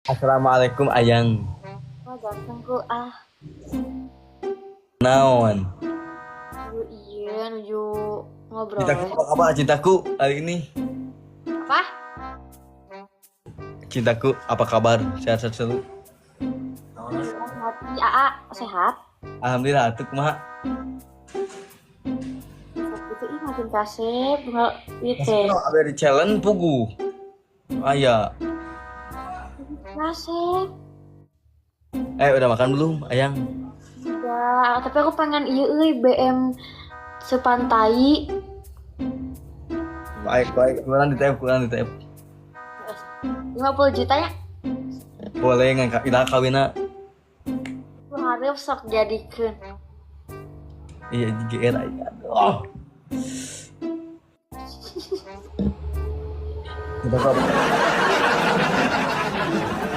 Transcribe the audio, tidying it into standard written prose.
Assalamualaikum, Ayang. Wah, gantengku ah. Naon? Nuju iya, nuju ngobrol. Cintaku, apa kabar cintaku hari ini? Apa? Cintaku, apa kabar? Sehat-sehat selalu? Sehat. Iya, AA, sehat. Alhamdulillah, atuh kumaha? Itu ih makin kasep, bunga ieu teh. Ada di challenge pugu. Aya. Kasep. Eh, udah makan belum, Ayang? Udah, tapi aku pengen iya euy BM sepantai. Baik, baik. Kurang di TF, kurang di TF. 50 juta ya? Boleh nggak ila kawina? Aku hareup sok jadikeun. Iya, GR aja. Oh. Cintaku apa?